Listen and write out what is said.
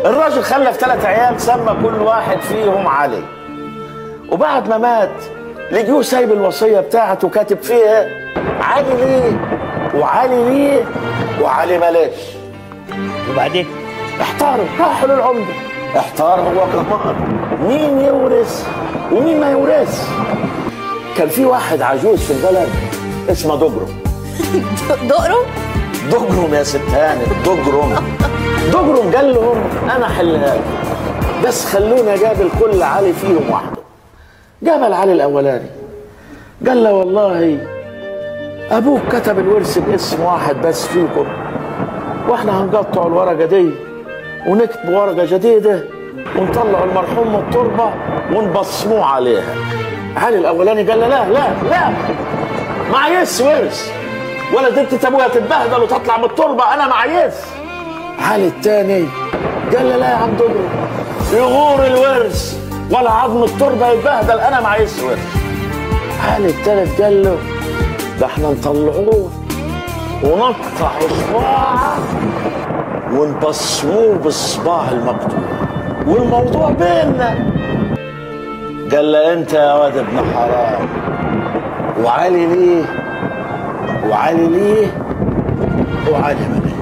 الراجل خلف 3 عيال، سمى كل واحد فيهم علي. وبعد ما مات لقيوه سايب الوصية بتاعته كاتب فيها علي ليه وعلي ليه وعلي ملاش. وبعدين احتاروا، راحوا للعمده. احتار هو كمان مين يورث ومين ما يورث. كان في واحد عجوز في البلد اسمه دجرم. دقرم؟ دجرم يا ست هانم، دجرم. دجرم قال لهم انا حلها لكم، بس خلونا اقابل كل علي فيهم وحده. جاب علي الاولاني قال له والله ابوك كتب الورث باسم واحد بس فيكم، واحنا هنقطع الورقة دي ونكتب ورقة جديدة ونطلع المرحوم من التربة ونبصموه عليها. علي الاولاني قال له لا لا لا، ما عايزش ورث، ولا دنت ابويا تتبهدل وتطلع من التربة، انا ما عايز. علي الثاني قال له لا يا عم دجرم، يغور الورث ولا عظم التربة يتبهدل، انا ما عايزش ورث. علي الثالث قال له ده احنا نطلعوه ونقطع صباعه ونبصموه بالصباع المقطوع والموضوع بيننا. قال له انت يا واد ابن حرام، وعلي ليه وعلي ليه وعلي ملاش.